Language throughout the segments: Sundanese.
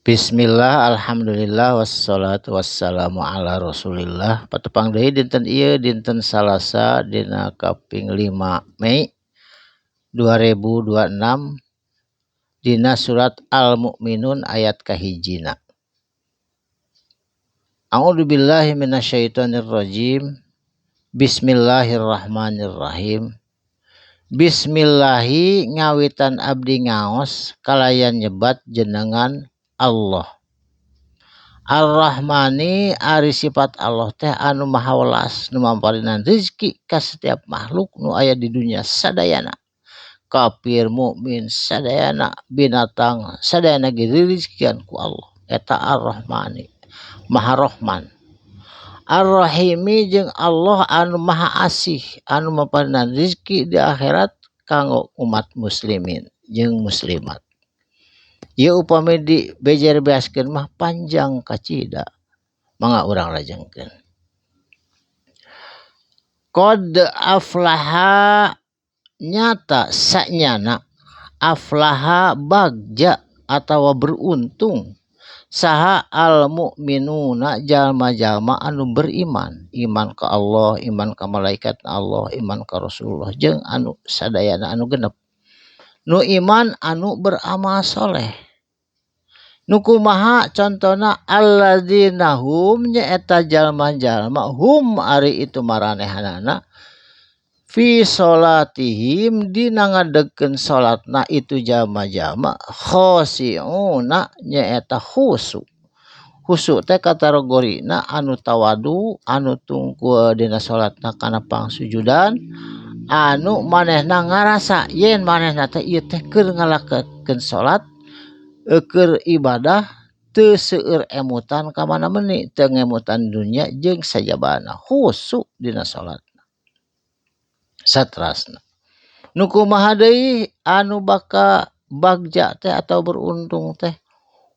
Bismillah, alhamdulillah, wassalatu wassalamu ala rasulillah. Patepang deui dinten ieu, dinten Salasa dina kaping 5 Mei 2026, dina surat Al-Mu'minun ayat kahijina. A'udzubillahi minasyaitonirrajim. Bismillahirrahmanirrahim. Bismillahi ngawitan abdi ngaos kalayan nyebat jenengan Allah. Ar-Rahmani ari sifat Allah teh anu maha welas, nu mamparinan rizki ka setiap makhluk nu aya di dunia sadayana. Kafir, mukmin sadayana, binatang sadayana ge dirizkian ku Allah. Eta Ar-Rahmani, Maha Rahman. Ar-Rahimi jeung Allah anu maha asih, anu mamparinan rizki di akhirat kanggo umat muslimin jeung muslimat. Ieu upami dibejer beaskeun mah panjang kacida, mangga urang lajengkeun. Qad aflaha nyata sanyana, aflaha bagja atawa beruntung saha al mukminuna jalma-jalma anu beriman, iman ka Allah, iman ka malaikat Allah, iman ka Rasulullah jeung anu sadayana anu genep. Nu iman anu beramal soleh. Nu kumaha contona? Alladzina hum nyaeta jalma-jalma, hum ari itu maranehanana, fi salatihim dina ngadegkeun salatna itu jalma-jalma, khosiuna nyaeta khusu. Khusu teh kategorina anu tawadu, anu tungkul dina salatna kana pangsujudan, anu manehna ngarasa yen manehna teh ieu teh keur ngalakokeun salat, keur ibadah, teu seueur emutan ka mana meuni, teu ngemutan dunya jeung sajabana, khusu dina salatna. Satrasna nu kumaha deui anu baka bagja teh atau beruntung teh?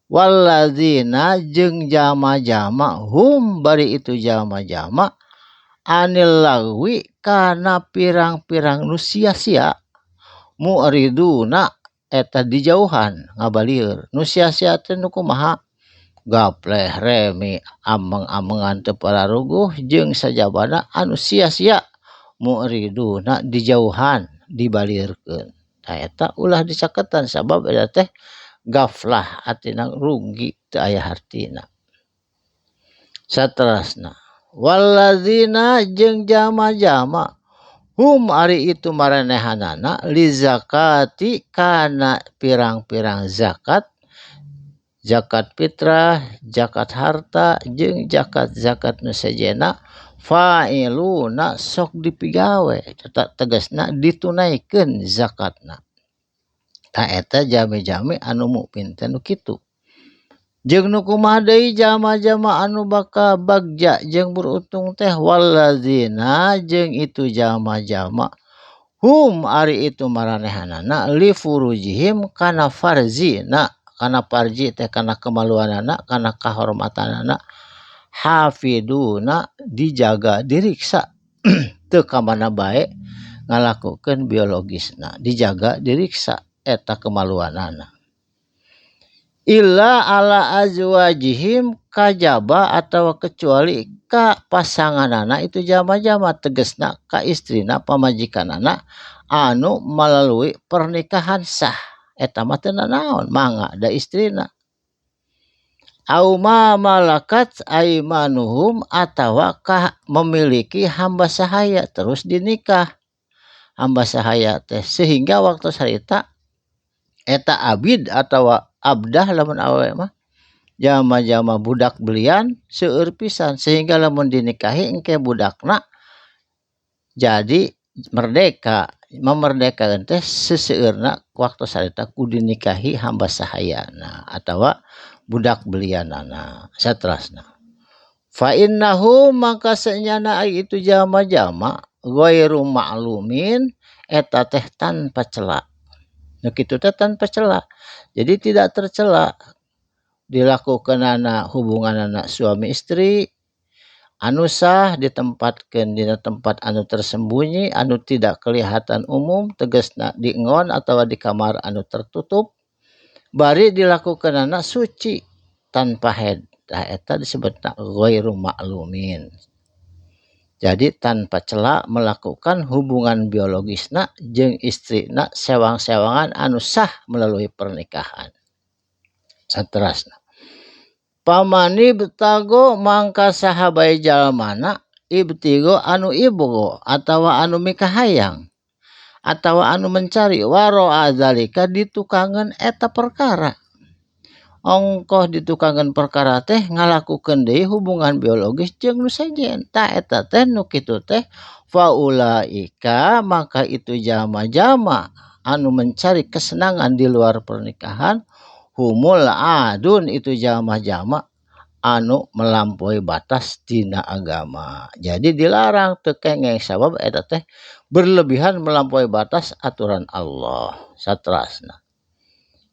Walladzina jeung jalma-jalma, hum bari itu jalma-jalma, anil lagwi kana pirang-pirang nu sia-sia, mu'riduna eta dijauhan, ngabalieur. Nu sia-sia teh nu kumaha? Gapleh, remi, ameng-amengan teu pararuguh jeung sajabana anu sia-sia, mu'riduna dijauhan, dibalieurkeun. Tah, eta ulah dicaketan sabab eta teh gaflah, artina rugi, teu aya hartina. Saterasna walladzina jeung jalma-jalma, hum ari itu maranehanana, lizakati kana pirang-pirang zakat, zakat fitrah, zakat harta jeung zakat-zakat nu sejenna, fa'iluna sok dipigawe, tegasna ditunaikeun zakatna. Tah, eta jalmi-jalmi anu mukmin teh nu kitu. Jeung nu kumaha deui jalma-jalma anu bakal bagja jeung beruntung teh? Walladzina jeung itu jalma-jalma, hum ari itu maranehanana, li furujihim kana farzina, kana farji teh kana kemaluanana, kana kahormatanana, hafiduna dijaga, diriksa, teu ka mana bae ngalakukeun biologisna, dijaga, diriksa eta kemaluanana. Illa ala azwajihim kajaba atau kecuali ka pasanganana itu jalma-jalma, tegesna ka istrina, pamajikanana anu melalui pernikahan sah, eta mah teu nanaon, mangga da istrina. Au ma malakat aimanuhum atawa ka memiliki hamba sahaya terus dinikah hamba sahaya teh, sehingga waktu harita eta abid atau abdah, lamun awewe mah jalma-jalma budak belian seueur pisan, sehingga lamun dinikahi engke budakna jadi merdeka. Memerdekakeun teh seseueurna waktu harita ku dinikahi hamba sahayana atawa budak belianana. Saterasna fa innahu maka senyana itu jalma-jalma, ghairu ma'lumin eta teh tanpa cela. Nu kitu teh tanpa cela, jadi tidak tercela dilakukanana hubunganana suami istri anu sah, ditempatkan dina tempat anu tersembunyi, anu tidak kelihatan umum, tegasna di ngon atau di kamar anu tertutup, bari dilakukanana suci. tanpa haid. Tah eta disebutna ghairu ma'lumin. Jadi tanpa cela melakukan hubungan biologisna jeung istrina sewang-sewangan anu sah melalui pernikahan. Saterasna pamani btago mangka saha bae jalmana ibtigo anu ibgo atawa anu mikahayang atawa anu mencari waro'a zalika ditukangeun eta perkara. Ongkoh ditukangeun perkara teh ngalakukeun deui hubungan biologis jeung nu sejen. Tah eta teh nu kitu teh faulaika maka itu jalma-jalma anu mencari kesenangan di luar pernikahan humul adun itu jalma-jalma anu melampaui batas tina agama. Jadi dilarang teu kengeng sabab eta teh berlebihan melampaui batas aturan Allah. Saterasna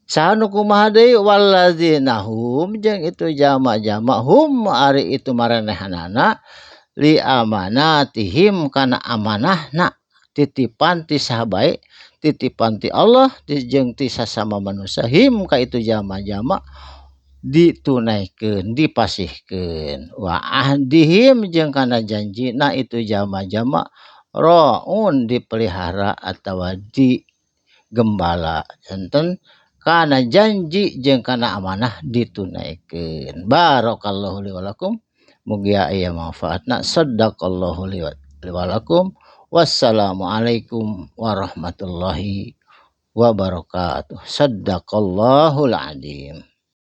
saha nu kumaha deui wallazina hum jeung itu jalma-jalma hum ari itu marenehanana li amanatihim kana amanahna titipan ti saha bae titipan ti Allah jeung ti sasama manusia him ka itu jalma-jalma ditunaikeun dipasihkeun wa ahdihim jeung kana janjina itu jalma-jalma raun dipelihara atawa digembala janten kana janji jeung kana amanah ditunaikeun. Barakallahu li wa lakum, mugia aya manfaatna. Sadaqallahu li wa lakum. Wassalamualaikum warahmatullahi wabarakatuh. Sadaqallahul adzim.